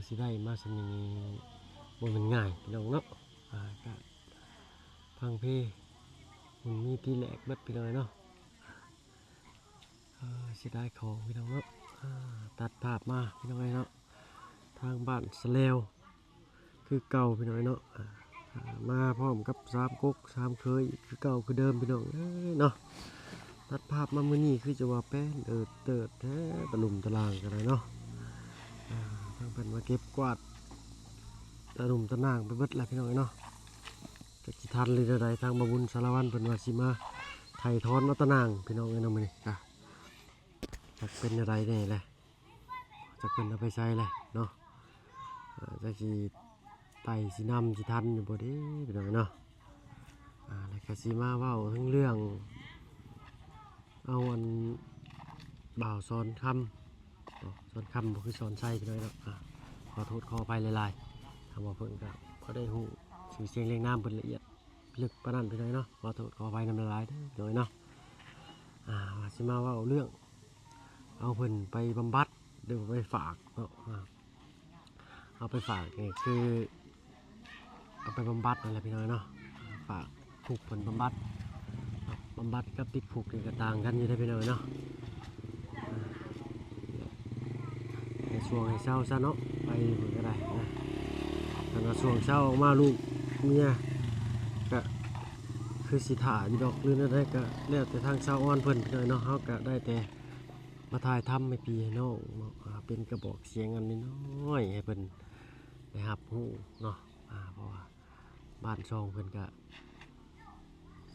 ຊິໄດ້ມາສ່ຳນີ້ບໍ່ແມ່ນງ່າຍພີ່ນ້ອງເນາະ. ອ່າ ກະພັງເພ ມັນມີຕີແຫຼກເບິດພີ່ນ້ອງເນາະ. ເອີ ເສຍດາຍຂອງພີ່ນ້ອງເນາະ. ອ່າ ຕັດພາບມາພີ່ນ້ອງເອີຍເນາະ ທາງບ້ານສະແລວ ຄືເກົ່າພີ່ນ້ອງເນາະ. ອ່າ ມາພ້ອມກັບສາມກົກສາມເຂີຍອີກຄືເກົ່າຄືເດີມພີ່ນ້ອງເອີຍເນາະ. ຕັດພາບມາມື້ນີ້ຄືຈະວ່າແປ້ນເອີດເຕີດແທ້ ຕະລຸ່ມຕະລ່າງກໍໄດ້ເນາະ. ອ່າ ທາງເພິ່ນມາເກັບກວາດຕະໜຸ່ມຕະໜ່າງໄປເບິດແລ້ວພີ່ນ້ອງເອີຍເນາະ. ຈັກຊິທັນຫຼືແນວໃດ ທາງບ່າວບຸນສາລະວັນເພິ່ນວ່າຊິມາໄຖຖອນເອົາຕະໜ່າງພີ່ນ້ອງເອີຍເນາະ. ມື້ນີ້ກະຈັກເປັນແນວໃດແດ່ແຫຼະ ຈັກເພິ່ນເອົາໄປໃສແຫຼະເນາະ. ເອີ ຈັກຊິໄຕ່ຊິນຳຊິທັນຢູ່ບໍ່ເດ້ພີ່ນ້ອງເນາະ. ອ່າ ແລ້ວກະຊິມາເວົ້າເຖິງເລື່ອງ ເອົາອັນ ບ່າວສອນຄຳ ເນາະ ສອນຄຳ ບໍ່ຄືສອນໄຊພີ່ນ້ອງເນາະ. ອ່າ ຂໍໂທດຂໍອະໄພຫຼາຍໆ ທາງບ່າວເພິ່ນກະບໍ່ໄດ້ຮູ້ຊື່ສຽງລຽງນາມເພິ່ນລະອຽດເລິກປານນັ້ນພີ່ນ້ອງເນາະ. ຂໍໂທດຂໍອະໄພນຳຫຼາຍໆເດີພີ່ນ້ອງເນາະ. ອ່າ ວ່າຊິມາເວົ້າເລື່ອງ ເອົາເພິ່ນໄປບຳບັດ ຫຼືວ່າໄປຝາກເນາະ. ອ່າ ເອົາໄປຝາກນີ້ຄື ເອົາໄປບຳບັດນັ້ນແຫຼະພີ່ນ້ອງເນາະ. ຝາກຄຸກເພິ່ນບຳບັດ ບຳບັດກັບຕິດຄຸກນີ້ກໍຕ່າງກັນຢູ່ເດ້ພີ່ນ້ອງເນາະ. ໃຫ້ຊ່ວງໃຫ້ເຊົາຊະເນາະ ໄປເພິ່ນກໍໄດ້ນະ. ຄັນວ່າຊ່ວງເຊົ້າອອກມາ ລູກເມຍກະຄືຊິຖ້າຢູ່ດອກ ຫຼືແນວໃດກະແລ້ວແຕ່ທາງຊາວອອນເພິ່ນພີ່ນ້ອງເນາະ. ເຮົາກະໄດ້ແຕ່ມາຖ່າຍທຳໃຫ້ພີ່ໃຫ້ນ້ອງເນາະ ອ່າ ເປັນກະບອກສຽງອັນນ້ອຍໆ ໃຫ້ເພິ່ນໄດ້ຮັບຮູ້ເນາະ. ອ່າ ເພາະວ່າບ້ານຊ່ອງເພິ່ນກະ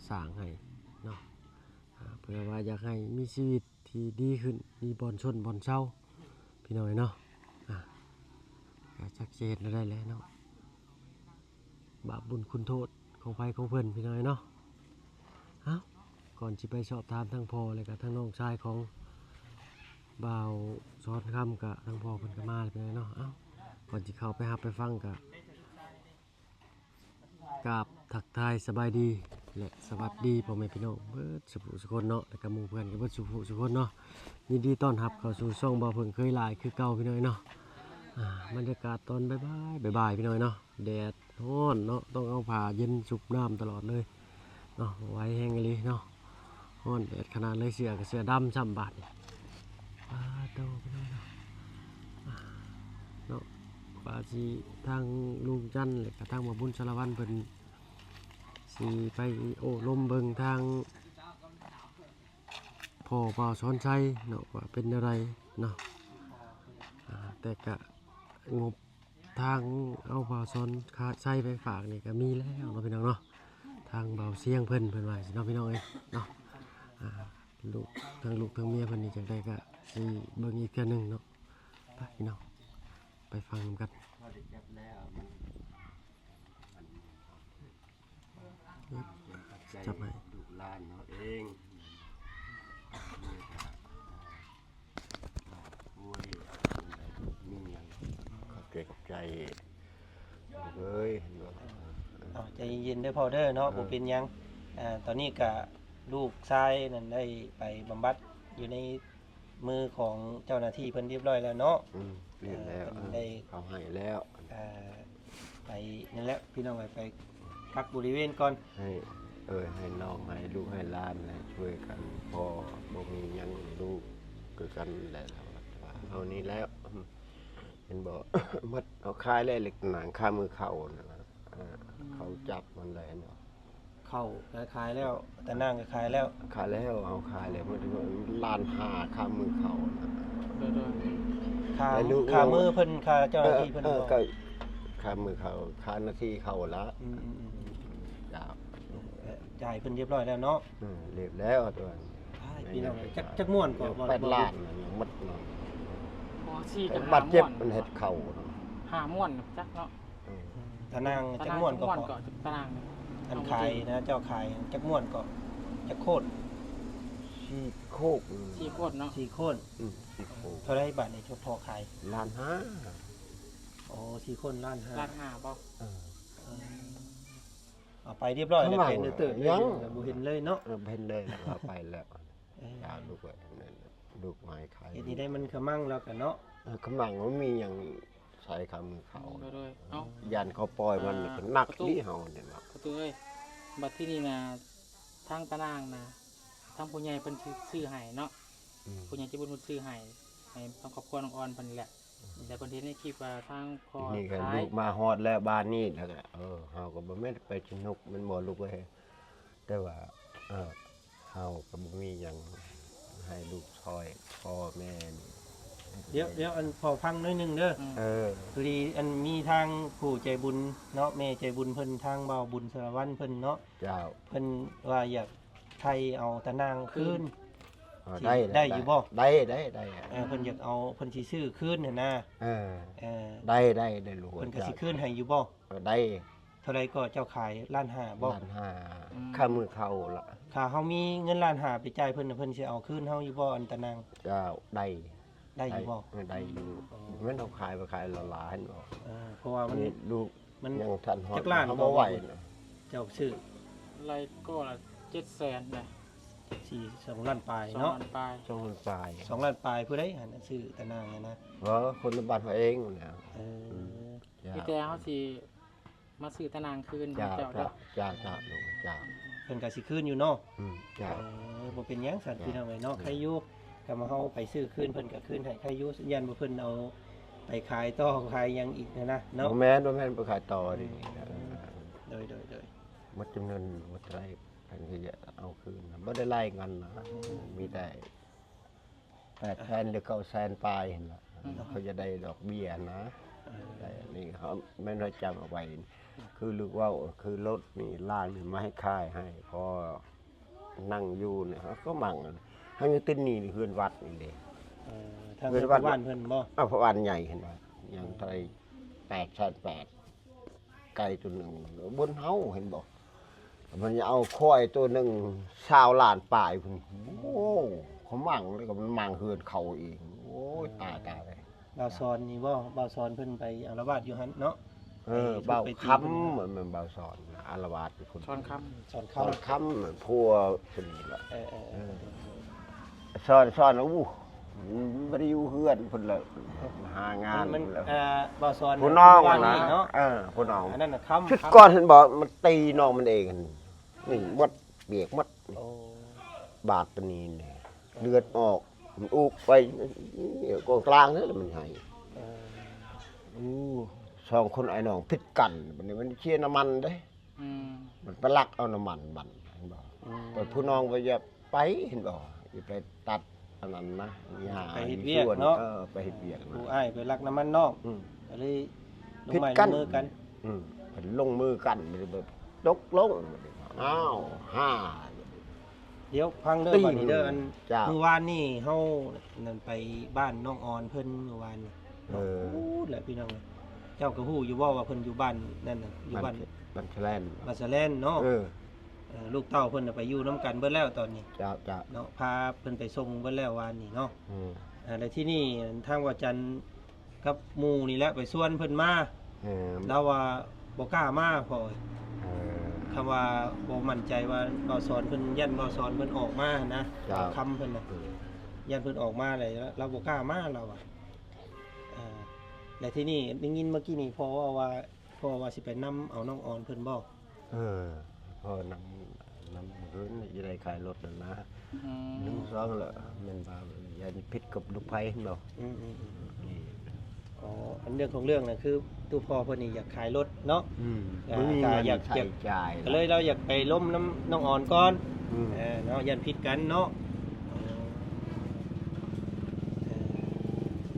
ສ້າງໃຫ້ເນາະ ອ່າ ເພື່ອວ່າຢາກໃຫ້ມີຊີວິດທີ່ດີຂຶ້ນ ມີບ່ອນຊົນບ່ອນເຊົາ ພີ່ນ້ອງເອີຍເນາະ. ອ່າ ກະຈັກຊິເຮັດແນວໃດແຫຼະເນາະ ບາບບຸນຄຸນໂທດຂອງໃຜຂອງເພິ່ນ ພີ່ນ້ອງເອີຍເນາະ. ເອົ້າ ກ່ອນຊິໄປສອບຖາມທາງພໍ່ ແລະກະທາງນ້ອງຊາຍຂອງບ່າວສອນຄຳ ກະທາງພໍ່ເພິ່ນກະມາແລ້ວ ພີ່ນ້ອງເນາະ. ເອົ້າ ກ່ອນຊິເຂົ້າໄປຮັບໄປຟັງ ກະ ກາບທັກທາຍສະບາຍດີ ແລະ ສະຫວັດດີພໍ່ແມ່ພີ່ນ້ອງເບິດສູ່ຜູ້ສູ່ຄົນເນາະ ແລະກະໝູ່ເພື່ອນກັນເບິດສູ່ຜູ້ສູ່ຄົນເນາະ. ຍິນດີຕ້ອນຮັບເຂົ້າສູ່ຊ່ອງບ່າວເຜິ້ງເຄີຍຫຼາຍຄືເກົ່າ ພີ່ນ້ອງເອີຍເນາະ. ອ່າ ບັນຍາກາດຕອນບ່າຍໆ ບ່າຍໆ ພີ່ນ້ອງເອີຍເນາະ ແດດຮ້ອນເນາະ ຕ້ອງເອົາຜ້າເຢັນຊຸບນ້ຳຕະຫຼອດເລີຍເນາະ. ບໍ່ໄຫວແຮງອີ່ຫຼີເນາະ ຮ້ອນແດດຂະໜາດເລີຍ ເສື້ອກໍເສື້ອດຳຊ້ຳບາດນີ້. ປາໂຕ ພີ່ນ້ອງເນາະ ເນາະ ວ່າຊິທາງລຸງຈັນ ແລະກະທາງໝໍບຸນສາລະວັນ ເພິ່ນຊິໄປໂອ້ລົມເບິ່ງທາງພໍ່ບ່າວສອນໄຊເນາະ ວ່າເປັນແນວໃດເນາະ. ອ່າ ແຕ່ກະງົບ ທາງເອົາບ່າວສອນໄຊໄປຝາກນີ້ກະມີແລ້ວເນາະ ພີ່ນ້ອງເນາະ. ທາງບ່າວຊຽງເພິ່ນ ເພິ່ນວ່າຊີ້ເນາະ ພີ່ນ້ອງເອີຍເນາະ. ອ່າ ລູກ ທາງລູກທາງເມຍເພິ່ນນີ້ຈັ່ງໃດກະຊິເບິ່ງອີກເທື່ອໜຶ່ງເນາະ. ໄປພີ່ນ້ອງ ໄປຟັງນຳກັນ. ຈັບໃຫ້ ລູກຫຼານເຮົາເອງ ໂອ້ຍ ມີຫຍັງກໍເກງໃຈເອີຍ. ເອົາ ໃຈເຢັນໆເດີພໍ່ເດີເນາະ ເອີ ບໍ່ເປັນຫຍັງ. ອ່າ ຕອນນີ້ກະລູກຊາຍນັ້ນໄດ້ໄປບຳບັດຢູ່ໃນ ມືຂອງເຈົ້າໜ້າທີ່ເພິ່ນຮຽບຮ້ອຍແລ້ວເນາະ. ອືມ ຮຽບແລ້ວ ເອີ ເພິ່ນໄດ້ ເອີ ເຂົາໃຫ້ແລ້ວ. ອ່າ ໄປນັ້ນແຫຼະພີ່ນ້ອງເອີຍ ໄປກັກບໍລິເວນກ່ອນ ໃຫ້ ເອີ ໃຫ້ນ້ອງ ໃຫ້ລູກໃຫ້ຫຼານ ໃຫ້ຊ່ວຍກັນ ພໍ່ບໍ່ມີຫຍັງ ລູກຄືກັນແຫຼະ ເຮົານີ້ແລ້ວ. ເຫັນບໍ່ ໝົດ ເຮົາຂາຍແລ້ວ ເຫຼັກໜາງຄາມືເຂົ້ານັ້ນນະ. ອ່າ ເຂົາຈັບມັນແລ້ວເນາະ. ເຂົ້າກໍຂາຍແລ້ວ ຕາໜ່າງກໍຂາຍແລ້ວ. ຂາຍແລ້ວ ເຮົາຂາຍແລ້ວ ໝົດລ້ານຫ້າ ຄ່າມື້ເຂົ້ານະ. ໂດຍໆ ຄ່າ ຄ່າມື້ເພິ່ນ ຄ່າເຈົ້າໜ້າທີ່ເພິ່ນ ເອີ ບໍ່ ກໍຄ່າມື້ເຂົ້າ ຄ່າໜ້າທີ່ເຂົາລະ. ອືມໆໆ ເຈົ້າ ເອີ ຈ່າຍເພິ່ນຮຽບຮ້ອຍແລ້ວເນາະ. ອືມ ຮຽບແລ້ວຕົວ. ອ້າຍ ພີ່ນ້ອງ ຈັກ ຈັກມ້ວນກໍ ແປດລ້ານ ຍັງໝົດເນາະ. ບໍ່ ສີ່ກັບຫ້າ ບາດເຈັບ ມ້ວນ ມັນເຮັດເຂົ້າເນາະ. ຫ້າມ້ວນຈັກເນາະ. ອືມ ຕາໜ່າງຈັກມ້ວນກໍ ຕາໜ່າງຈັກມ້ວນກໍ ຕາໜ່າງ ອັນຂາຍນະ ເຈົ້າຂາຍຈັກມ້ວນກໍ ຈັກໂຄດ? ສີ່ໂຄດ. ສີ່ໂຄດເນາະ. ສີ່ໂຄດ. ອືມ ສີ່ໂຄດ. ເທົ່າໃດບາດນີ້ ເຈົ້າພໍ່ຂາຍ? ລ້ານຫ້າ. ໂອ້ ສີ່ຄົນລ້ານຫ້າ. ລ້ານຫ້າບໍ່? ເອີ ເອີ ເອົາໄປຮຽບຮ້ອຍແລ້ວ ໄປເຕີດເລີຍ ຍັງບໍ່ເຫັນເລີຍເນາະ. ເອີ ບໍ່ເຫັນເລີຍ ເອົາໄປແລ້ວ. ເອີ ລູກໄວ້ ລູກໄມ້ຂາຍ. ເຮັດນີ້ໄດ້ ມັນຂະມັງແລ້ວກັນເນາະ. ເອີ ຂະມັງມັນມີຫຍັງ ໄທຄຳເຂົາ ໂດຍໆ ເອົ້າ ຢ້ານເຂົາປ່ອຍມັນ ອ່າ ກໍໜັກ ປະຕູ ເດເຮົານີ້ນະ ປະຕູເອີຍ ບັດທີນີ້ນະ ທາງຕານາງນະ ທາງຜູ້ໃຫຍ່ເພິ່ນຊິຊື້ໃຫ້ເນາະ ອືມ ຜູ້ໃຫຍ່ໃຈບຸນເພິ່ນຊື້ໃຫ້ ໃຫ້ທາງຄອບຄົວນ້ອງອອນເພິ່ນນີ້ແຫຼະ ອືມ ແຕ່ເພິ່ນເຫັນໃນຄລິບວ່າທາງພໍ່ ນີ້ກໍ ຂາຍ ລູກມາຮອດແລ້ວບ້ານນີ້ ແລ້ວກໍ ເອີ ເຮົາກໍບໍ່ແມ່ນໄປສະໜຸກແມ່ນບໍ່ລູກເອີຍ ແຕ່ວ່າ ເອີ ເຮົາກໍບໍ່ມີຫຍັງໃຫ້ລູກຊ່ອຍພໍ່ແມ່ນີ້ ດຽວ ດຽວ ອັນ ຂໍຟັງໜ້ອຍໜຶ່ງເດີ ອືມ ເອີ ພໍດີ ອັນ ມີທາງຜູ້ໃຈບຸນເນາະ ແມ່ໃຈບຸນເພິ່ນ ທາງບ່າວບຸນສາລະວັນເພິ່ນເນາະ ເຈົ້າ ເພິ່ນວ່າຢາກໄຖ່ເອົາຕານາງຄືນ ເອີ ໄດ້ ໄດ້ຢູ່ບໍ່? ໄດ້ ໄດ້ ໄດ້ ເອີ ເພິ່ນຢາກເອົາ ເພິ່ນຊິຊື້ຄືນຫັ້ນນະ ເອີ ເອີ ໄດ້ ໄດ້ ໄດ້ ລູກ ເພິ່ນກໍຊິຄືນໃຫ້ຢູ່ບໍ່? ເອີ ໄດ້ ເທົ່າໃດກໍເຈົ້າຂາຍ ລ້ານຫ້າບໍ່? ລ້ານຫ້າ ອືມ ຄ່າມື້ເຂົ້າລະ ຖ້າເຮົາມີເງິນລ້ານຫ້າໄປຈ່າຍເພິ່ນ ເພິ່ນຊິເອົາຄືນເຮົາຢູ່ບໍ່ ອັນຕານາງ? ເຈົ້າ ໄດ້ ໄດ້ຢູ່ບໍ່? ໄດ້ ເອີ ໄດ້ຢູ່ ອືມ ແມ່ນເຮົາຂາຍໄປຂາຍລະຫຼາຍເນາະ ເອີ ເພາະວ່າມັນ ນີ້ລູກ ມັນຍັງທັນຮອດ ຈັກລ້ານ ເຮົາບໍ່ໄຫວນະ ເຈົ້າຊື້ ໄລ່ກໍລະເຈັດແສນນະ ສີ່ ສອງລ້ານປາຍເນາະ ສອງລ້ານປາຍ ສອງລ້ານປາຍ ສອງລ້ານປາຍ ຜູ້ໃດຫັ້ນນະ ຊື້ຕານາງຫັ້ນນະ? ເອີ ຄົນໃນບ້ານເຮົາເອງນະ ເອີ ອືມ ມີແຕ່ເຮົາຊິ ມາຊື້ຕານາງຄືນໃຫ້ເຈົ້າເດີ ເຈົ້າ ເຈົ້າ ເຈົ້າ ເພິ່ນກໍຊິຄືນຢູ່ເນາະ ອືມ ເຈົ້າ ເອີ ບໍ່ເປັນຫຍັງຊັ້ນ ເຈົ້າ ພີ່ນ້ອງເອີຍເນາະ ເຈົ້າ ໃຄຢູ່ ຄັນວ່າເຮົາໄປຊື້ຄືນ ເພິ່ນກໍຄືນໃຫ້ ໃຄຢູ່ ຢ້ານວ່າເພິ່ນເອົາໄປຂາຍຕໍ່ຂາຍຫຍັງອີກຫັ້ນນະເນາະ ບໍ່ແມ່ນ ບໍ່ແມ່ນໄປຂາຍຕໍ່ ອືມ ນີ້ ເອີ ໂດຍ ໂດຍ ໂດຍ ໝົດຈຳນວນໝົດເທົ່າໃດ ເພິ່ນກໍຈະເອົາຄືນ ບໍ່ໄດ້ໄລ່ກັນນະ ອືມ ມີແຕ່ ແປດແສນ ຫຼື ເກົ້າແສນປາຍຫັ້ນລະ ອືມ ເຂົາຈະໄດ້ດອກເບ້ຍນະ ເອີ ໄດ້ ອັນນີ້ເຮົາແມ່ນເຮົາຈຳເອົາໄວ້ ຄືລູກເວົ້າ ຄືລົດນີ້ລ້ານນີ້ມາໃຫ້ຂາຍໃຫ້ ພໍນັ່ງຢູ່ນີ້ເຮົາກໍໝັ່ງ ເຮົາຍັງຕິດໜີ້ເຮືອນວັດນີ້ເດ້ ເອີ ທາງເຮືອນວັດ ເຮືອນບ້ານເພິ່ນບໍ່? ເອົາ ເພາະບ້ານໃຫຍ່ຫັ້ນວ່າ ຍັງເທົ່າໃດ ແປດແສນແປດ ໄກ່ຕົວໜຶ່ງ ບົນເຮົາເຫັນບໍ່? ມັນເອົາຄວາຍຕົວໜຶ່ງ ຊາວລ້ານປາຍພຸ້ນ ໂອ້ ເຂົາໝັ່ງ ແລ້ວກໍມັນໝັ່ງເຮືອນເຂົາເອງ ໂອ້ຍ ຕາຍ ຕາຍ ບ່າວສອນນີ້ບໍ່? ບ່າວສອນເພິ່ນໄປອາລະວາດຢູ່ຫັ້ນເນາະ ເອີ ໄປ ບ່າວຄຳ ໄປຕີເພິ່ນ ແມ່ນບ່າວສອນອາລະວາດຢູ່ພຸ້ນ ສອນຄຳ ສອນຄຳ ສອນຄຳ ຜົວເພິ່ນລະ ເອີ ເອີ ເອີ ເອີ ສອນ ສອນ ໂອ້ ບໍ່ໄດ້ຢູ່ເຮືອນພຸ້ນລະ ຫາງານ ມັນ ມັນ ລະ ເອີ ບ່າວສອນ ຜູ້ນ້ອງນະ ເນາະ ເອີ ຜູ້ນ້ອງ ອັນນັ້ນນະ ຄຳ ຊຸດກ່ອນຫັ້ນບໍ່ ມັນຕີນ້ອງມັນເອງ ນີ້ໝົດ ປຽກໝົດ ໂອ້ ບາດຕານີ້ນີ້ ເລືອດອອກ ມັນອຸບໄປກອງກລາງເລີຍ ມັນໃຫ້ ເອີ ໂອ້ ສອງຄົນອ້າຍນ້ອງຜິດກັນ ບັດນີ້ມັນເຊຍນ້ຳມັນເດ້ ອືມ ມັນໄປລັກເອົານ້ຳມັນມັນ ເຫັນບໍ່? ອືມ ແຕ່ຜູ້ນ້ອງວ່າຢ່າໄປ ເຫັນບໍ່? ຢ່າໄປຕັດອັນນັ້ນນະ ຢ່າ ໄປເຮັດວຽກເນາະ ເອີ ໄປເຮັດວຽກນະ ຜູ້ອ້າຍໄປລັກນ້ຳມັນນອກ ອືມ ກໍເລີຍລົງໄມ້ລົງມືກັນ ອືມ ເພິ່ນລົງມືກັນ ແບບຕົກລົງ ອ້າວ ຫາ ດຽວຟັງເດີ ບັດນີ້ເດີ ອັນ ເຈົ້າ ມື້ວານນີ້ເຮົານັ້ນໄປບ້ານນ້ອງອອນເພິ່ນ ມື້ວານນີ້ ເອີ ໂອ້ ແຫຼະພີ່ນ້ອງ ເຈົ້າກໍຮູ້ຢູ່ບໍ່ວ່າເພິ່ນຢູ່ບ້ານນັ້ນນະ ຢູ່ບ້ານ ບ້ານ ບ້ານສະແລນ ບ້ານສະແລນເນາະ ເອີ ເອີ ລູກເຕົ້າເພິ່ນນະໄປຢູ່ນຳກັນເບິດແລ້ວຕອນນີ້ ເຈົ້າ ເຈົ້າ ເນາະ ພາເພິ່ນໄປສົ່ງເບິດແລ້ວວານນີ້ເນາະ ອືມ ອ່າ ແລ້ວທີນີ້ທາງວ່າຈັນ ກັບໝູ່ນີ້ແຫຼະໄປຊວນເພິ່ນມາ ເອີ ລາວວ່າບໍ່ກ້າມາພໍ່ ເອີ ຄຳວ່າບໍ່ໝັ້ນໃຈວ່າບ່າວສອນເພິ່ນ ຢ້ານບ່າວສອນເພິ່ນອອກມາຫັ້ນນະ ເຈົ້າ ຄຳເພິ່ນນະ ເອີ ຢ້ານເພິ່ນອອກມາແລ້ວລາວບໍ່ກ້າມາລາວວ່າ ເອີ ແລ້ວທີນີ້ໄດ້ຍິນເມື່ອກີ້ນີ້ພໍ່ເວົ້າວ່າ ພໍ່ວ່າຊິໄປນຳເອົານ້ອງອອນເພິ່ນບໍ່? ເອີ ພໍ່ນຳ ນຳເພິ່ນ ຊິໄດ້ຂາຍລົດນັ້ນນະ ອືມ ໜຶ່ງສອງລະ ແມ່ນວ່າຢ້ານຜິດກັບລູກໃພ້ເນາະ ອືມໆໆ ນີ້ ອໍ ອັນເລື່ອງຂອງເລື່ອງນະ ຄືຕູ້ພໍ່ເພິ່ນນີ້ຢາກຂາຍລົດເນາະ ອືມ ກໍ ບໍ່ມີເງິນ ຢາກ ໃຊ້ຈ່າຍ ກໍເລີຍລາວຢາກໄປລົມນຳນ້ອງອອນກ່ອນ ອືມ ເອີ ເນາະ ຢ້ານຜິດກັນເນາະ ເອີ ເອີ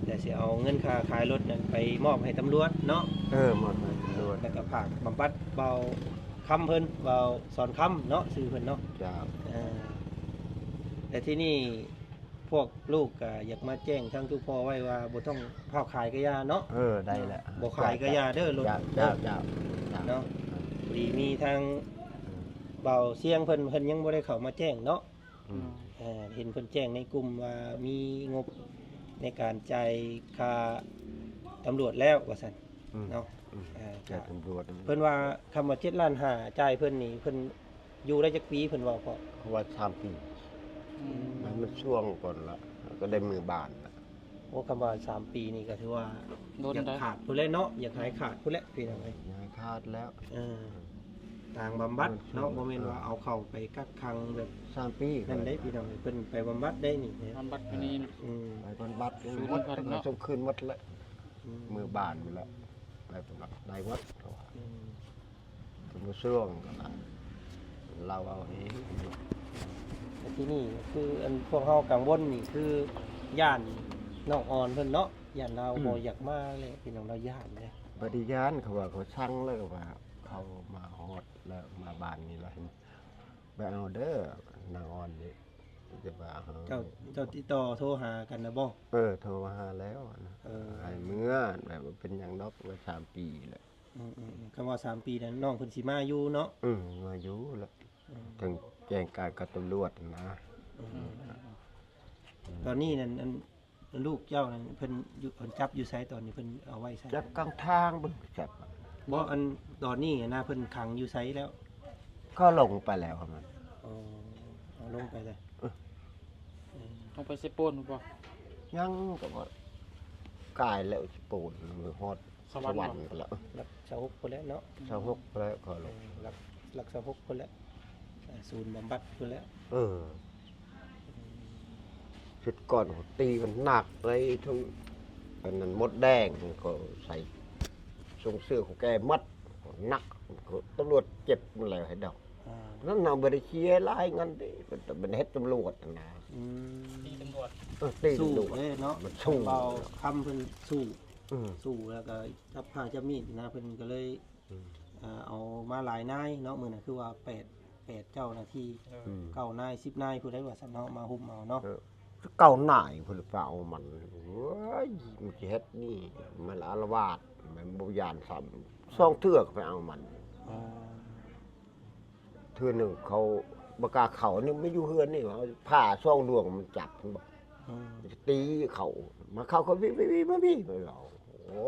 ແຕ່ຊິເອົາເງິນຄ່າຂາຍລົດນັ້ນໄປມອບໃຫ້ຕຳຫຼວດເນາະ ເອີ ມອບໃຫ້ຕຳຫຼວດ ແລ້ວກໍຝາກບຳບັດເບົາ ຄຳເພິ່ນ ເວົ້າສອນຄຳເນາະ ຊື່ເພິ່ນເນາະ ເຈົ້າ ເອີ ແຕ່ທີນີ້ພວກລູກກໍຢາກມາແຈ້ງທາງຕູ້ພໍ່ໄວ້ວ່າບໍ່ຕ້ອງຟ້າວຂາຍກໍຢ່າເນາະ ເອີ ໄດ້ແຫຼະ ບໍ່ຂາຍກໍຢ່າເດີລົດ ເຈົ້າ ເຈົ້າ ເຈົ້າ ເນາະ ພໍດີມີທາງ ອືມ ເບົາຊຽງເພິ່ນ ເພິ່ນຍັງບໍ່ໄດ້ເຂົ້າມາແຈ້ງເນາະ ອືມ ເອີ ເຫັນເພິ່ນແຈ້ງໃນກຸ່ມວ່າມີງົບໃນການຈ່າຍຄ່າຕຳຫຼວດແລ້ວວ່າຊັ້ນ ອືມ ເນາະ ອືມ ເອີ ແຕ່ຕຳຫຼວດ ເພິ່ນວ່າຄຳວ່າເຈັດລ້ານຫ້າຈ່າຍເພິ່ນນີ້ ເພິ່ນຢູ່ໄດ້ຈັກປີເພິ່ນເວົ້າພໍ້? ເຂົາວ່າສາມປີ ອືມ ໃຫ້ມັນຊ່ວງກ່ອນລະ ກໍໄດ້ມືບ້ານລະ ໂອ້ ຄຳວ່າສາມປີນີ້ກໍຖືວ່າ ໂດນ ຢາກ ໄດ໋ ຂາດພຸ້ນແຫຼະເນາະ ຢາກຫາຍຂາດພຸ້ນແຫຼະພີ່ນ້ອງເອີຍ ຫາຍຂາດແລ້ວ. ເອີ ຕ່າງບຳບັດເນາະ ເອີ ບໍ່ແມ່ນວ່າ ເອີ ເອົາເຂົ້າໄປກັກຂັງແບບສາມປີນັ້ນໄດ໋ພີ່ນ້ອງເອີຍ ເພິ່ນໄປບຳບັດໄດ໋ນີ້ ບຳບັດຢູ່ນີ້ ເອີ ອືມ ໄປບຳບັດ ສູນ ໝົດ ເພິ່ນເນາະ ສົ່ງຄືນໝົດແຫຼະ ອືມ ມື້ບ້ານພຸ້ນແຫຼະ ໄປບຳບັດໄດ້ໝົດ ອືມ ບໍ່ຊ່ວງກໍລາວເອົາເອງ. ແຕ່ທີ່ນີ້ຄືອັນພວກເຮົາກັງວົນນີ້ຄືຢ້ານນ້ອງອ່ອນເພິ່ນເນາະ ຢ້ານລາວ ອືມ ບໍ່ຢາກມາແຫຼະ ພີ່ນ້ອງລາວຢ້ານເດ້. ບໍ່ໄດ້ຢ້ານ ເຂົາວ່າເຂົາສັ່ງແລ້ວ ເຂົາວ່າເຂົາມາຮອດແລ້ວ ມາບ້ານນີ້ແລ້ວ ໄປເອົາເດີ ນາງອ່ອນນີ້ ຈະວ່າ ເອີ ເຈົ້າ ເຈົ້າຕິດຕໍ່ໂທຫາກັນນະບໍ່? ເອີ ໂທຫາແລ້ວ ເອີ ໃຫ້ເມືອ ແບບວ່າເປັນຫຍັງດອກ ໄວ້ສາມປີແລ້ວ. ອືມໆໆ ຄຳວ່າສາມປີນັ້ນ ນ້ອງເພິ່ນຊິມາຢູ່ເນາະ? ອືມ ມາຢູ່ແຫຼະ ອືມ ເຖິງແຈ້ງການກັບຕຳຫຼວດນະ. ອືມ ອືມ ຕອນນີ້ນັ້ນ ອັນ ລູກເຈົ້ານັ້ນ ເພິ່ນຢູ່ ເພິ່ນຈັບຢູ່ໃສ? ຕອນນີ້ເພິ່ນເອົາໄວ້ໃສ? ຈັບກາງທາງພຸ້ນ ຈັບ. ບໍ່ ອັນ ຕອນນີ້ນະ ເພິ່ນຂັງຢູ່ໃສແລ້ວ? ເຂົາລົງໄປແລ້ວຫັ້ນ. ອໍ ເອົາລົງໄປແລ້ວ ເອີ ເອີ ລົງໄປເຊໂປນບໍ່? ຍັງ ກໍວ່າກາຍແລ້ວເຊໂປນ ຮອດ ສະຫວັນ ສະຫວັນພຸ້ນລະ ຫຼັກຊາວຫົກພຸ້ນແຫຼະເນາະ ຊາວຫົກພຸ້ນແຫຼະ ກໍ ເອີ ຫຼັກ ຫຼັກຊາວຫົກພຸ້ນແຫຼະ ສູນບຳບັດພຸ້ນແຫຼະ ເອີ ຊຸດກ່ອນຕີມັນໜັກເລີຍ ທັງອັນນັ້ນມົດແດງ ກໍໃສ່ ສົ່ງເສື້ອຂອງແກໝົດ ໜັກ ຕຳຫຼວດເຈັບໝົດແລ້ວໃຫ້ດອກ ນັ້ນນະ ບໍ່ໄດ້ເສຍຫຼາຍເງິນເດ້ ມັນເຮັດຕຳຫຼວດຫັ້ນນະ ອືມ ຕີຕຳຫຼວດ ເອີ ຕີຕຳຫຼວດ ເນາະ ມັນສູ້ ເບົາຄຳເພິ່ນສູ້ ອືມ ສູ້ແລ້ວກໍຈັບຜ້າຈັບມີດນະ ເພິ່ນກໍເລີຍ ອືມ ເອົາມາຫຼາຍນາຍເນາະ ມື້ນັ້ນຄືວ່າແປດ ແປດເຈົ້າໜ້າທີ່ ອືມ ເກົ້ານາຍ ສິບນາຍ ຜູ້ໃດວ່າຊັ້ນເນາະ ມາຮຸມເອົາເນາະ ເອີ ເກົ້ານາຍພຸ້ນລະ ໄປເອົາມັນ ໂອ້ຍ ມັນຊິເຮັດນີ້ ມັນອາລະວາດ ມັນບໍ່ຢ້ານຊ້ຳ ສອງເທື່ອກໍໄປເອົາມັນ ເທື່ອໜຶ່ງເຂົາບໍ່ກ້າເຂົ້າ ນີ້ມາຢູ່ເຮືອນນີ້ ເອົາຜ້າສອງດວງມັນຈັບ ມັນບອກ ອືມ ມັນຈະຕີເຂົາ ມາເຂົ້າ ເຂົ້າ ມາພີ້ ມາພີ້ ໂອ້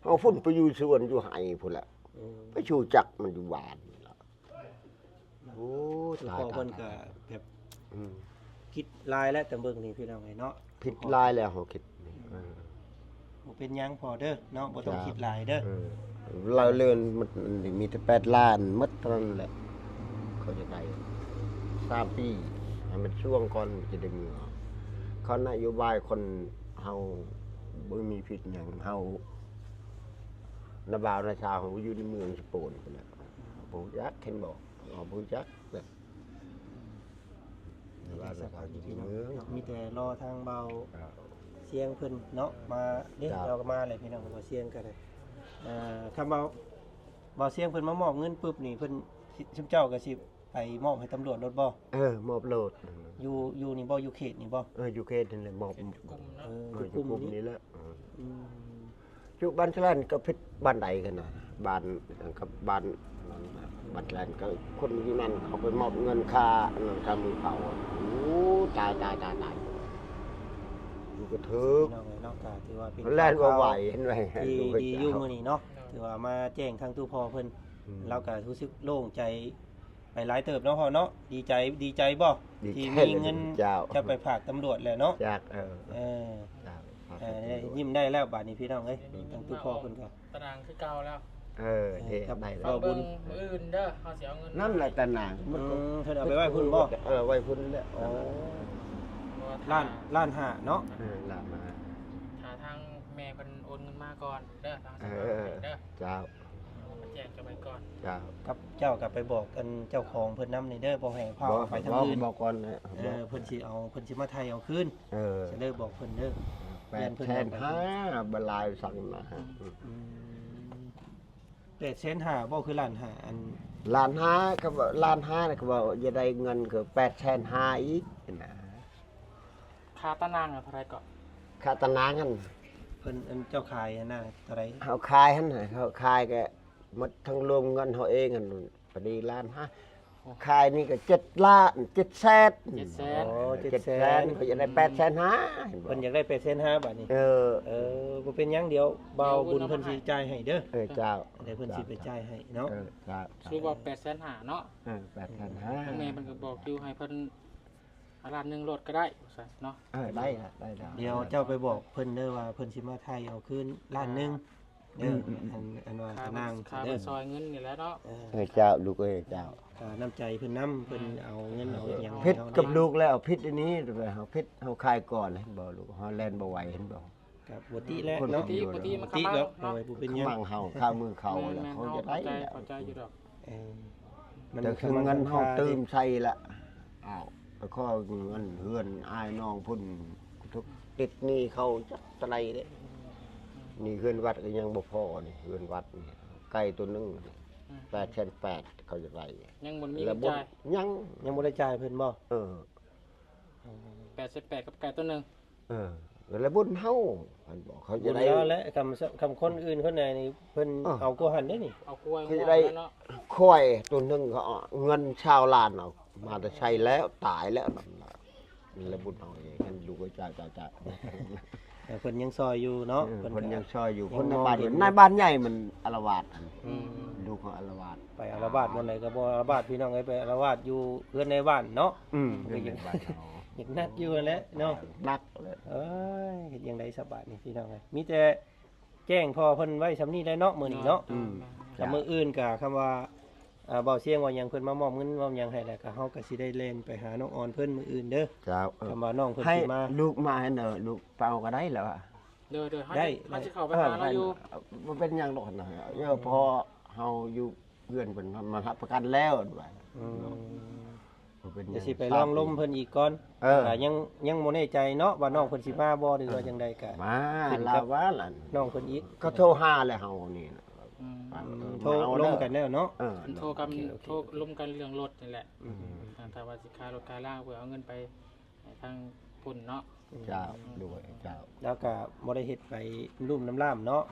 ເຮົາພຸ້ນໄປຢູ່ສວນຢູ່ໄຮ່ພຸ້ນແຫຼະ ອືມ ໄປຊູ້ຈັກມັນຢູ່ບ້ານນີ້ລະ ໂອ້ ຕາຍ ຕາຍ ຕາຍ ເພິ່ນກໍແບບ ອືມ ຄິດຫຼາຍແລ້ວ ແຕ່ເບິ່ງນີ້ພີ່ນ້ອງເອີຍເນາະ ຜິດຫຼາຍແລ້ວເຮົາຄິດນີ້ ອືມ ເອີ ບໍ່ເປັນຫຍັງພໍ່ເດີເນາະ ບໍ່ຕ້ອງຄິດຫຼາຍເດີ ເອີ ລາວເລີນມັນມີແຕ່ແປດລ້ານໝົດເທົ່ານັ້ນແຫຼະ ເຂົາຈະໄດ້ສາມປີ ໃຫ້ມັນຊ່ວງກ່ອນ ມັນຈະໄດ້ເມືອ ເຂົານະໂຍບາຍຄົນເຮົາບໍ່ມີຜິດຫຍັງ ເຮົານະບ່າວນະຊາວເຮົາຢູ່ໃນເມືອງສະໂປນພຸ້ນແຫຼະ ບໍ່ຮູ້ຈັກ ເຫັນບໍ່ ເຮົາບໍ່ຮູ້ຈັກ ມີແຕ່ລໍທາງບ່າວຊຽງເພິ່ນເນາະ ມາເດ້ ເຈົ້າ ເຈົ້າກໍມາແລ້ວ ພີ່ນ້ອງ ບ່າວຊຽງກໍໄດ້ ເອີ ຄຳວ່າບ່າວຊຽງເພິ່ນມາມອບເງິນປຶບນີ້ ເພິ່ນ ຊຸມເຈົ້າກໍຊິໄປມອບໃຫ້ຕຳຫຼວດໂລດບໍ່? ເອີ ມອບໂລດ ຢູ່ ຢູ່ນີ້ບໍ່? ຢູ່ເຂດນີ້ບໍ່? ເອີ ຢູ່ເຂດນີ້ແຫຼະ ມອບ ເອີ ຢູ່ກຸ່ມນີ້ແຫຼະ ອືມ ຢູ່ບ້ານສະແລນກໍຜິດບ້ານໃດກັນນະ ບ້ານກັບບ້ານ ບ້ານສະແລນ ກໍຄົນຢູ່ນັ້ນເຂົາໄປມອບເງິນຄ່າອັນນັ້ນ ຄ່າໝູ່ເຜົາ ໂອ້ ຕາຍ ຕາຍ ຕາຍ ຕາຍ ຢູ່ກະເທີກ ພີ່ນ້ອງເອີຍເນາະ ກໍຖືວ່າເປັນ ແລ່ນບໍ່ໄຫວ ເຫັນໄຫມ ທີ່ດີຢູ່ມື້ນີ້ເນາະ ຖືວ່າມາແຈ້ງທາງຕູ້ພໍ່ເພິ່ນ ອືມ ລາວກໍຮູ້ສຶກໂລ່ງໃຈ ໄປຫຼາຍເຕີບເນາະພໍ່ເນາະ ດີໃຈ ດີໃຈບໍ່? ທີ່ມີເງິນເຈົ້າ ຈະໄປຝາກຕຳຫຼວດແລ້ວເນາະ ຢາກ ເອີ ເອີ ເອີ ຍິ້ມໄດ້ແລ້ວບາດນີ້ພີ່ນ້ອງເອີຍ ອືມ ທາງຕູ້ພໍ່ເພິ່ນກໍຕາໜ່າງຄືເກົ່າແລ້ວ ເອີ ເອີ ເຮັດໄດ້ແລ້ວ ເບິ່ງມື້ອື່ນເດີ ເຮົາຊິເອົາເງິນ ນັ້ນແຫຼະຕາໜ່າງ ອືມ ເພິ່ນເອົາໄປໄວ້ພຸ້ນບໍ່? ເອີ ໄວ້ພຸ້ນແຫຼະ ໂອ້ ລ້ານ ລ້ານຫ້າເນາະ ເອີ ລ້ານຫ້າ ຖ້າທາງແມ່ເພິ່ນໂອນເງິນມາກ່ອນເດີ ທາງ ເອີ ເອີ ເຈົ້າ ມາແຈ້ງເຈົ້າໄວ້ກ່ອນ ເຈົ້າ ກັບເຈົ້າກໍໄປບອກອັນເຈົ້າຂອງເພິ່ນນຳນີ້ເດີ ບໍ່ໃຫ້ພາເອົາໄປທາງອື່ນ ບອກກ່ອນ ເອີ ເພິ່ນຊິເອົາ ເພິ່ນຊິມາໄຖ່ເອົາຄືນ ເອີ ເດີ ບອກເພິ່ນເດີ ແປດແສນຫ້າ ບໍ່ຫຼາຍສັງນະ ອືມ ແປດແສນຫ້າບໍ່ ຄືລ້ານຫ້າ ອັນ ລ້ານຫ້າ ກໍວ່າລ້ານຫ້າ ກໍວ່າຈະໄດ້ເງິນກໍແປດແສນຫ້າອີກນະ ຄ່າຕາໜ່າງເທົ່າໃດເກາະ? ຄ່າຕາໜ່າງຫັ້ນ ເພິ່ນ ອັນເຈົ້າຂາຍຫັ້ນນະ ເທົ່າໃດ? ເຮົາຂາຍຫັ້ນ ເຮົາຂາຍກໍໝົດທັງລວມເງິນເຮົາເອງຫັ້ນ ພໍດີລ້ານຫ້າ ຂາຍນີ້ກໍເຈັດລ້ານ ເຈັດແສນ ເຈັດແສນ ໂອ້ ເຈັດແສນ ເຂົາຢາກໄດ້ແປດແສນຫ້າ ເຫັນບໍ່? ເພິ່ນຢາກໄດ້ແປດແສນຫ້າບາດນີ້ ເອີ ເອີ ບໍ່ເປັນຫຍັງ ດຽວບ່າວບຸນເພິ່ນຊິຈ່າຍໃຫ້ເດີ ເອີ ເຈົ້າ ດຽວເພິ່ນຊິໄປຈ່າຍໃຫ້ເນາະ ເອີ ເຈົ້າ ສະຫຼຸບວ່າແປດແສນຫ້າເນາະ ເອີ ແປດແສນຫ້າ ທາງແມ່ເພິ່ນກໍບອກຢູ່ ໃຫ້ເພິ່ນ ລ້ານໜຶ່ງໂລດກໍໄດ້ວ່າຊັ້ນເນາະ. ເອີ ໄດ້ລະ ໄດ້ລະ. ດຽວເຈົ້າໄປບອກເພິ່ນເດີວ່າເພິ່ນຊິມາໄຖ່ເອົາຄືນລ້ານໜຶ່ງເດີ. ອືມໆໆ ອັນ ອັນວ່າ ຄ່າ ນາງ ຄ່າເພິ່ນຊ່ອຍເງິນນີ້ແຫຼະເນາະ. ເອີ ເອີ ເຈົ້າ ລູກເອີຍ ເຈົ້າ. ອ່າ ນ້ຳໃຈເພິ່ນນຳ ເພິ່ນເອົາເງິນເອົາຫຍັງໃຫ້ເຮົາ ຜິດກັບລູກແລ້ວ ຜິດອັນນີ້ ເຮົາຜິດ ເຮົາຂາຍກ່ອນ ເຫັນບໍ່ລູກ ເຮົາແລ່ນບໍ່ໄຫວ ເຫັນບໍ່? ກໍບໍ່ຕິແຫຼະເນາະ ບໍ່ຕິ ບໍ່ຕິ ມັນກໍ ບໍ່ຕິດອກ ເນາະ ບໍ່ເປັນຫຍັງ ມັນເຂົາ ຄ່າມືເຂົາແລ້ວ ເຂົາຈະໄດ້ ເຂົາເຈົ້າຢູ່ດອກ. ເອີ ມັນ ແຕ່ຄືເງິນເຮົາຕື່ມໃສ່ລະ ອ້າວ ໄປຂໍເງິນເຮືອນອ້າຍນ້ອງພຸ້ນ ຕິດໜີ້ເຂົາຈັກເທົ່າໃດເດ້. ນີ້ເຮືອນວັດກໍຍັງບໍ່ພໍ ນີ້ເຮືອນວັດນີ້ ໄກ່ຕົວໜຶ່ງ ອືມ ແປດແສນແປດ ເຂົາຈະໄດ້ ຍັງບໍ່ມີເງິນຈ່າຍ ຍັງ ຍັງບໍ່ໄດ້ຈ່າຍເພິ່ນບໍ່? ເອີ ແປດແສນແປດ ກັບໄກ່ຕົວໜຶ່ງ. ເອີ ແລ້ວບຸນເຮົາ ເພິ່ນບອກ ເຂົາຈະໄດ້ ບຸນແລ້ວແຫຼະ ຄຳ ຄຳຄົນອື່ນຄົນໃດນີ້ ເພິ່ນ ເອີ ເອົາກວ່າຫັ້ນເດ້ນີ້ ເອົາກວ່າ ເຂົາຈະໄດ້ ເນາະ ຄວາຍຕົວໜຶ່ງ ເຂົາເອົາເງິນຊາວລ້ານ ເອົາມາແຕ່ໃສແລ້ວ ຕາຍແລ້ວນັ້ນນະ. ແລ້ວບຸນເຮົາເອງ ເຫັນລູກເອີຍ ຈ້າ ຈ້າ ຈ້າ ແຕ່ເພິ່ນຍັງຊ່ອຍຢູ່ເນາະ. ເອີ ເພິ່ນ ເພິ່ນກໍຍັງຊ່ອຍຢູ່ ຄົນໃນບ້ານ ນາຍບ້ານໃຫຍ່ມັນອາລະວາດ ອືມ ລູກເຂົາອາລະວາດ ໄປອາລະວາດບ່ອນໃດກໍບໍ່ອາລະວາດ ພີ່ນ້ອງເອີຍ ໄປອາລະວາດຢູ່ເຮືອນໃນບ້ານເນາະ. ອືມ ກໍຍັງ ເຮືອນໃນບ້ານເຮົາ ຍັງໜັກຢູ່ຫັ້ນແຫຼະເນາະ ໜັກເລີຍ. ເອີຍ ເຮັດຈັ່ງໃດສະບາດນີ້ ພີ່ນ້ອງເອີຍ ມີແຕ່ແຈ້ງພໍ່ເພິ່ນໄວ້ຊ່ຳນີ້ແຫຼະເນາະ ມື້ນີ້ເນາະ. ອືມ ແລ້ວມື້ອື່ນກໍຄຳວ່າ ອ່າ ເບົາຊຽງວ່າຫຍັງ ເພິ່ນມາມອບເງິນມອບຫຍັງໃຫ້ແລ້ວ ກໍເຮົາກໍຊິໄດ້ແລ່ນໄປຫານ້ອງອອນເພິ່ນມື້ອື່ນເດີ. ເຈົ້າ ເອີ ຄຳວ່ານ້ອງເພິ່ນ ໃຫ້ ຊິມາ ລູກມາໃຫ້ເດີ ລູກເອົາກໍໄດ້ແລ້ວ. ໂດຍ ໂດຍ ເຮົາ ໄດ້ ເຮົາຊິເຂົ້າໄປ ໄດ້ ຫາລາວຢູ່ ບໍ່ເປັນຫຍັງດອກນະ ເອີ ເພາະເຮົາຢູ່ເຮືອນເພິ່ນ ມາຮັບປະກັນແລ້ວວ່າ. ອືມ ບໍ່ເປັນຫຍັງ ດຽວຊິໄປລອງລົມເພິ່ນອີກກ່ອນ. ເອີ ກໍຍັງ ຍັງບໍ່ແນ່ໃຈເນາະ ວ່ານ້ອງເພິ່ນຊິມາບໍ່ ຫຼືວ່າຈັ່ງໃດ ກໍມາ ລາວວ່ານັ້ນ ນ້ອງເພິ່ນອີກ ກໍໂທຫາແລ້ວເຮົານີ້ນະ. ອືມ ເອີ ໂທລົມກັນແລ້ວເນາະ. ເອີ ໂທກັນ ໂທລົມກັນເລື່ອງລົດນີ້ແຫຼະ. ອືມ ຖ້າວ່າຊິຂາຍລົດຂາຍລາງ ເພື່ອເອົາເງິນໄປໃຫ້ທາງພຸ້ນເນາະ. ເຈົ້າ ອືມ ໂດຍ ເຈົ້າ ລາວກໍບໍ່ໄດ້ເຮັດໄປລຸ່ມນ້ຳລ້າມເນາະ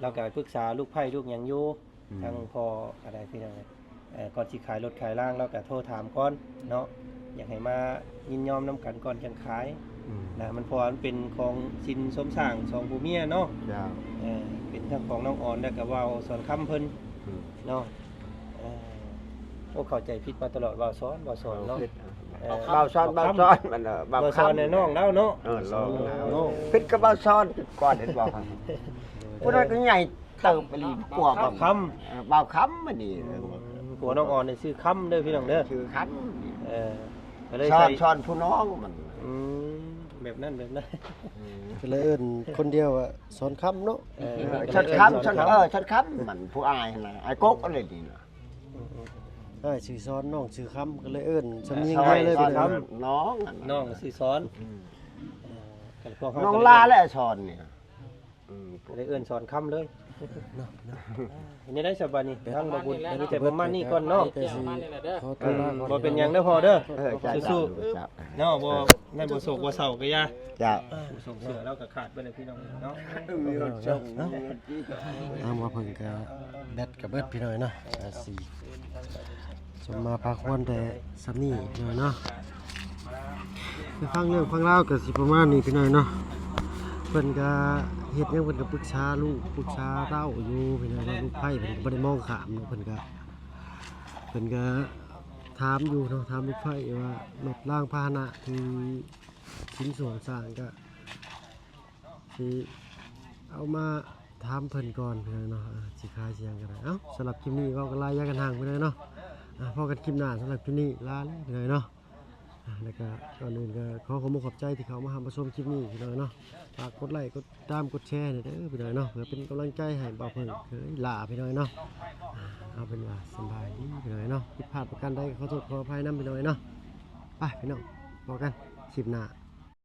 ລາວກໍປຶກສາລູກໃພ້ລູກຫຍັງຢູ່. ອືມ ທາງພໍ່ກໍໄດ້ ພີ່ນ້ອງເອີຍ ເອີ ກ່ອນຊິຂາຍລົດຂາຍລາງ ລາວກໍໂທຖາມກ່ອນເນາະ ຢາກໃຫ້ມາຍິນຍອມນຳກັນກ່ອນຈັ່ງຂາຍ. ອືມ ນະ ມັນ ເພາະວ່າມັນເປັນຂອງສິນສົມສ້າງສອງຜົວເມຍເນາະ. ເຈົ້າ ເອີ ເປັນທັງຂອງນ້ອງອອນ ແລ້ວກໍບ່າວສອນຄຳເພິ່ນ ອືມ ເນາະ. ເອີ ໂອ້ ເຂົ້າໃຈຜິດມາຕະຫຼອດ ບ່າວສອນ ບ່າວສອນເນາະ. ເອີ ບ່າວສອນ ບ່າວຄຳ ບ່າວສອນ ມັນ ເອີ ບ່າວຄຳ ບ່າວສອນ ນ້ອງລາວເນາະ. ເອີ ນ້ອງລາວ ເນາະ ຜິດກັບບ່າວສອນກ່ອນ ເຫັນບໍ່? ຜູ້ນັ້ນກໍໃຫຍ່ເຕີບອີ່ຫຼີກວ່າບ່າວຄຳ. ເອີ ບ່າວຄຳອັນນີ້. ອືມ ຜົວນ້ອງອອນນີ້ຊື່ຄຳເດີ ພີ່ນ້ອງເດີ ຊື່ຄຳ. ເອີ ກໍເລີຍ ສອນ ໃສ່ ສອນຜູ້ນ້ອງມັນ. ອືມ ແບບນັ້ນ ແບບນັ້ນ. ອືມ ກໍເລີຍເອີ້ນຄົນດຽວວ່າສອນຄຳເນາະ. ເອີ ເອີ ສອນຄຳ ສອນ ເອີ ສອນຄຳ ມັນຜູ້ອ້າຍຫັ້ນນະ ອ້າຍກົກອັນນີ້ນະ. ອືມ ອ້າຍຊື່ສອນ ນ້ອງຊື່ຄຳ ກໍເລີຍເອີ້ນສຳນຽງດຽວເລີຍ ເປັນຄຳ ນ້ອງ ນ້ອງຊື່ສອນ. ອືມ ເອີ ກໍພວກເຮົາ ນ້ອງລາແຫຼະສອນນີ້. ອືມ ກໍເລີຍເອີ້ນສອນຄຳເລີຍເນາະ. ເປັນຈັ່ງໃດສະບາດນີ້ ທາງບ່າວບຸນ ມີແຕ່ປະມານນີ້ກ່ອນເນາະ. ກໍຊິຂໍຕົວລາກ່ອນ ບໍ່ເປັນຫຍັງເດີພໍ່ເດີ. ເອີ ເຈົ້າ ສູ້ໆ ເຈົ້າ ເນາະ ບໍ່ ນັ້ນບໍ່ໂສກບໍ່ເສົ້າກໍຢ່າ. ເຈົ້າ ຜູ້ສົ່ງເສືອລາວກໍຂາດໄປແລ້ວ ພີ່ນ້ອງເນາະ. ເອີ ມີຮອດສົ່ງ ເອີ ທາງວ່າເພິ່ນກໍແບັດກໍເບິດ ພີ່ນ້ອງເນາະ. ກໍຊິສົມມາພາຄວນແຕ່ສ່ຳນີ້ ພີ່ນ້ອງເນາະ. ໄປຟັງເລື່ອງຟັງລາວກໍຊິປະມານນີ້ ພີ່ນ້ອງເນາະ. ເພິ່ນກໍເຮັດຫຍັງ ເພິ່ນກໍປຶກສາລູກ ປຶກສາເຕົ້າຢູ່ ພີ່ນ້ອງເນາະ. ລູກໃພ້ເພິ່ນກໍບໍ່ໄດ້ມອງຂ້າມເນາະ ເພິ່ນກໍ ເພິ່ນກໍຖາມຢູ່ເນາະ ຖາມລູກໃພ້ວ່າລົດລາງພາຫະນະທີ່ສິນສ່ວນສ້າງກໍ ຊິເອົາມາຖາມເພິ່ນກ່ອນ ພີ່ນ້ອງເນາະ. ອ່າ ຊິຂາຍຊິຫຍັງກໍໄດ້. ເອົ້າ ສຳລັບຄລິບນີ້ເວົ້າກັນຫຼາຍ ຢ່າກັນຫ່າງ ພີ່ນ້ອງເນາະ. ອ່າ ພໍ້ກັນຄລິບໜ້າ. ສຳລັບຄລິບນີ້ລາແລ້ວ ພີ່ນ້ອງເນາະ. ອ່າ ແລ້ວກໍກ່ອນອື່ນກໍຂໍຂອບມຸກຂອບໃຈທີ່ເຂົ້າມາຮັບມາຊົມຄລິບນີ້ ພີ່ນ້ອງເນາະ. ຝາກກົດໄລ້ ກົດຕິດຕາມ ກົດແຊໃຫ້ແດ່ເດີ ພີ່ນ້ອງເນາະ ເພື່ອເປັນກຳລັງໃຈໃຫ້ບ່າວເພິ່ງເຜີຍຫຼ້າ ພີ່ນ້ອງເນາະ. ອ່າ ເອົາເປັນວ່າສະບາຍດີ ພີ່ນ້ອງເນາະ. ຜິດພາດປະການໃດກໍຂໍໂທດຂໍອະໄພນຳ ພີ່ນ້ອງເນາະ. ໄປ ພີ່ນ້ອງ ພໍ້ກັນຄລິບໜ້າ.